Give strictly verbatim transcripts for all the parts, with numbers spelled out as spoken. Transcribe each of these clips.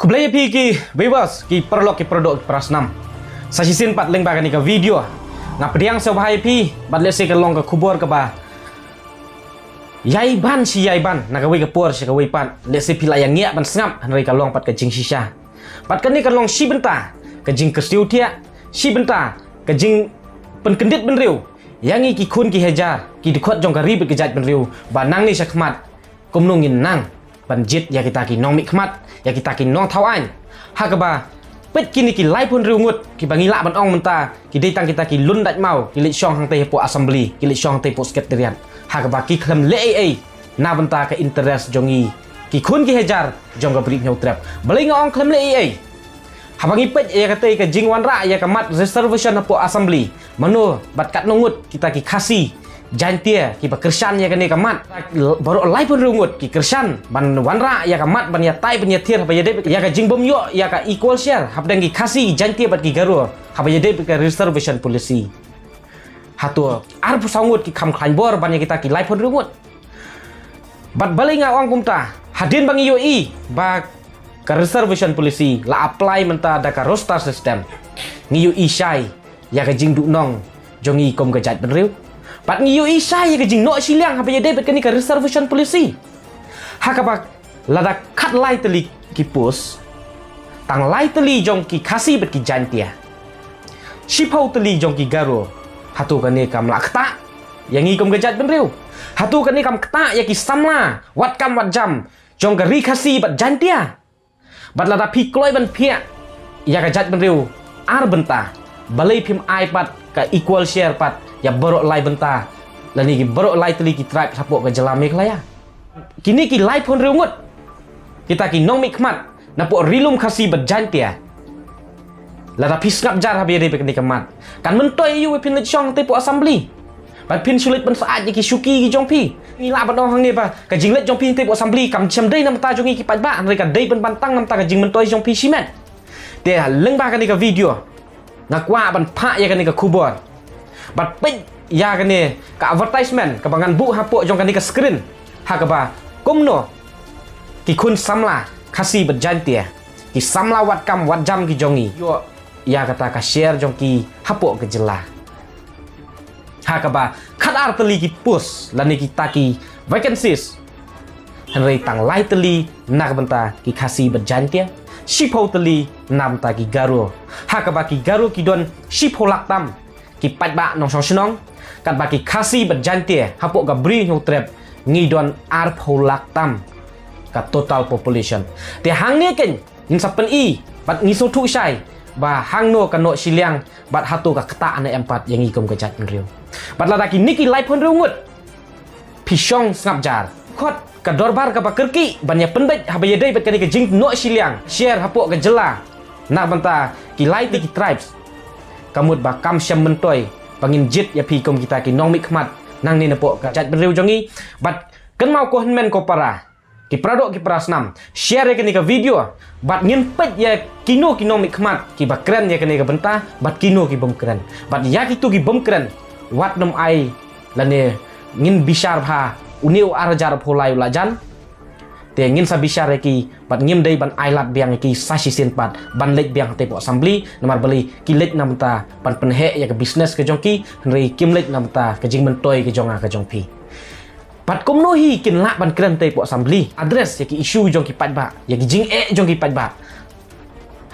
Khublei ïa phi ki viewers, ki paralok, ki paradoh, ki parasnam. Sa shisien pat lyngba kane ka video nga pdiang sngewbha ïa phi, bad lehse ka long ka khubor kaba ïai ban shi ïai ban, na kawei ka por sha kawei pat, lehse phi la ïa ngiah ban sngap, hynrei ka long pat ka jingshisha. Bad kane ka long shi bynta ka jingkyrsiew thiah, shi bynta ka jingpynkyndit bynriew ïa ngi ki khun ki hajar, ki dkhot jong ka ri bad ka jaitbynriew, ba nangne shakhmat kumno ngin nang ban jied ïa kita ki nongmihkhmat, ïa kita ki nongthaw aiñ. Ha kaba peit kine ki laiphew hynriew ngut kiba ngi lah ban ong mynta ki dei tang kita ki lun dait maw, ki leit shong hangtei hapoh Assembly, ki leit shong hangtei hapoh Secretariat. Ha kaba ki khlem leh ei ei na bynta ka interest jong ngi ki khun ki hajar jong ka Bri Hynñiewtrep. Balei nga ong khlem leh ei ei? Haba ngi peit ïa katei ka jingwanrah ïa ka mat reservation hapoh Assembly, mano bad katno ngut kita ki Khasi Jaiñtia kiba kyrshan ïa kane ka mat? Baroh laiphew hynriew ngut ki kyrshan ban wanrah ïa ka mat, ban ïatai ban ïathir haba ïadei bad ïa ka jingbym ïoh ïa ka equal share hapdeng ki Khasi Jaiñtia bad ki Garo haba ïadei bad ka reservation policy. Hato arphew saw ngut ki kham khlaiñ bor ban ïa kita ki laiphew hynriew ngut? Bad balei nga ong kumta? Hadien ba ngi ïohi ba ka reservation policy la apply mynta da ka roster system, ngi ïohi shai ïa ka jingduhnong jong ngi kum ka jaitbynriew. Bad ngi ïohi shai ïa ka jingnoh shiliang haba ïadei bad kane ka reservation policy. Ha kaba lada khatlai tylli ki post, tang lai tylli jong ki Khasi bad ki Jaiñtia, shiphew tylli jong ki Garo, hato kane kam lah ktah ïa ngi kum ka jaitbynriew? Hato kane kam ktah ïa ki samla wat kam wat jam jong ka ri Khasi bad Jaiñtia? Bad lada phi kloi ban phiah ïa ka jaitbynriew ar bynta, balei phim ai pat ka equal share pat ïa baroh lai bynta, lane ki baroh lai tylli ki tribe hapoh ka jylla Meghalaya? Kine ki laiphew hynriew ngut kita ki nongmihkhmat napoh Ri Lum Khasi bad Jaiñtia, lada phi sngap jar haba ïadei bad kane ka mat, kan myntoi aïu ba phin leit shong hangtei hapoh Assembly? Bad phin shu leit ban syaid ïa ki shuki ki jong phi. Ngi lah ban ong hangne ba ka jingleit jong phi hangtei hapoh Assembly kam shym dei na bynta jong ngi ki paidbah, hynrei ka dei pynban tang na bynta ka jingmyntoi jong phi shimet. Te lyngba kane ka video nga kwah ban phah ïa kane ka khubor. Bad peit ïa kane ka advertisement kaba ngan buh hapoh jong kane ka screen, ha kaba kumno ki khun samla Khasi bad Jaiñtia, ki samla wat kam wat jam ki jong ngi, ïoh ïa kata ka share jong ki hapoh ka jylla. Ha kaba khatar tylli ki post lane kita ki vacancies, hynrei tang lai tylli na ka bynta ki Khasi bad Jaiñtia, shiphew tylli na bynta ki Garo. Ha kaba ki Garo ki don shiphew lak tam ki paidbah nongshong shnong, katba ki Khasi bad Jaiñtia hapoh ka Bri Hynñiewtrep ngi don arphew lak tam ka total population. Te hangne keiñ ngin sa pyni bad ngi sngewthuh shai ba hangno ka noh shiliang bad hato ka ktah ne em pat ïa ngi kum ka jaitbynriew. Bad lada kine ki laiphew hynriew ngut phi shong sngap jar, khot ka dorbar kaba kyrkieh ban ïa pynbeit haba ïadei bad kane ka jingnoh shiliang share hapoh ka jylla na bynta ki lai tylli ki tribes, ka mut ba kam shym myntoi ba ngin jied ïa phi kum kita ki nongmihkhmat nangne napoh ka jaitbynriew jong ngi. Bad kynmaw ko hynmen ko para, ki paradoh ki parasnam, share ïa kane ka video bad ngin peit ïa kino ki nongmihkhmat kiba kren ïa kane ka bynta bad kino ki bym kren. Bad ïa kito ki bym kren, wat nym ai lane ngin bishar bha une u ar hajar arphew lai u la jan. Te ngin sa bishar ïa ki bad ngim dei ban ai lad biang ïa ki sa shisien pat ban leit biang hangtei hapoh Assembly, namar balei ki leit na bynta ban pynheh ïa ka business ka jong ki, hynrei kim leit na bynta ka jingmyntoi ka jong nga ka jong phi. Bad kumno hi kin lah ban kren hangtei hapoh Assembly, address ïa ki issue jong ki paidbah, ïa ki jingeh jong ki paidbah,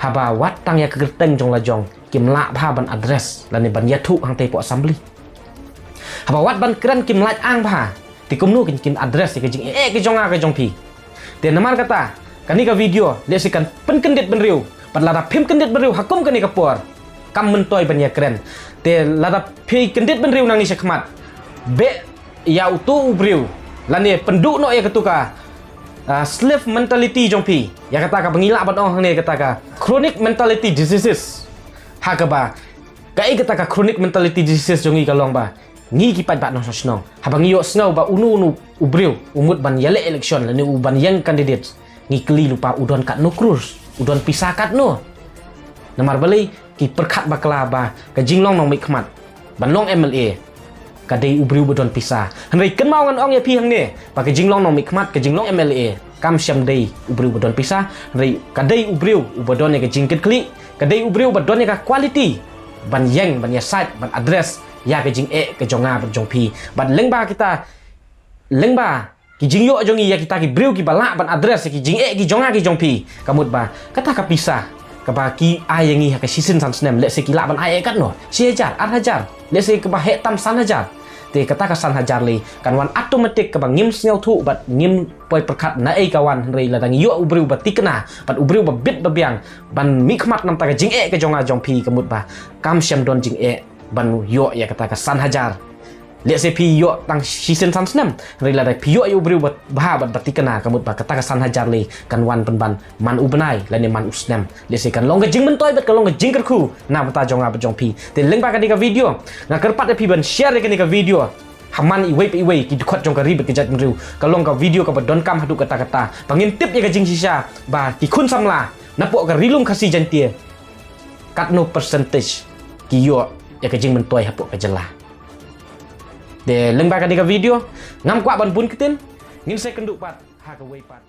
haba wat tang ïa ka kyrteng jong la jong kim lah bha ban address lane ban ïathuh hangtei hapoh Assembly? Haba wat ban kren kim lait ang bha, te kumno kin, kin address ïa ka jingeh ka jong nga ka jong phi? Te namar kata kane ka video lehse kan pynkyndit bynriew, bad lada phim kyndit bynriew ha kum kane ka por, kam myntoi ban ïa kren. Te lada phi kyndit bynriew nangne shakhmat, beh ïa uto u briew lane pynduh noh ïa kato ka, ah, slave mentality jong phi, ïa kata kaba ngi lah ban ong hangne kata ka chronic mentality diseases. Ha kaba kaei kata ka chronic mentality diseases jong ngi? Ka long ba ngi ki paidbah nongshong shnong, haba ngi ïohsngew ba uno uno u briew u mut ban ïaleh election lane u ban ïeng candidate, ngi kylli lypa u don katno crores, u don pisa katno. Namar balei? Ki pyrkhat bakla ba ka jinglong nongmihkhmat, ban long M L A, ka dei u briew ba don pisa. Hynrei kynmaw ngan ong ïa phi hangne ba ka jinglong nongmihkhmat, ka jinglong M L A kam shym dei u briew ba don pisa, hynrei ka dei u briew uba don ïa ka jingkitkhlieh, ka dei u briew ba don ïa ka quality ban ïeng, ban ïasaid, ban address ïa ka jingeh ka jong nga bad jong phi. Bad lyngba kita, lyngba ki jingïoh jong ngi ïa kita ki briew kiba lah ban address ïa ki jingeh ki jong nga ki jong phi, ka mut ba kata ka pisa kaba ki ai ïa ngi ha ka shisien san snem, lehse ki lah ban ai ïa katno, shi hajar, ar hajar, lehse kaba heh tam san hajar. Te kata ka san hajar lei kan wan automatic kaba ngim sngewthuh bad ngim poi pyrkhat naei ka wan, hynrei lada ngi ïoh u briew ba thikna bad u briew ba bit ba biang ban mihkhmat na bynta ka jingeh ka jong nga jong phi, ka mut ba kam shym don jingeh ban ïoh ïa kata ka san hajar. Lehse phi ïoh tang shisien san snem, hynrei lada phi ïoh ïa u briew ba bha bad ba thikna, ka mut ba kata ka san hajar lei kan wan pynban man u bnai lane man u snem. Lehse kan long ka jingmyntoi bad kan long ka jingkyrkhu na bynta jong nga bad jong phi. Te lyngba kane ka video nga kyrpad ïa phi ban share ïa kane ka video ha man iwei pa iwei ki dkhot jong ka ri bad ka jaitbynriew. Ka long ka video kaba donkam haduh katta katta ba ngin tip ïa ka jingshisha ba ki khun samla napoh ka Ri Lum Khasi Jaiñtia katno percentage ki ïoh ïa ka jingmyntoi hapoh ka jylla. Te lyngba kane ka video ngam kwah ban bun ktien, ngin sa ïakynduh pat ha kawei pat.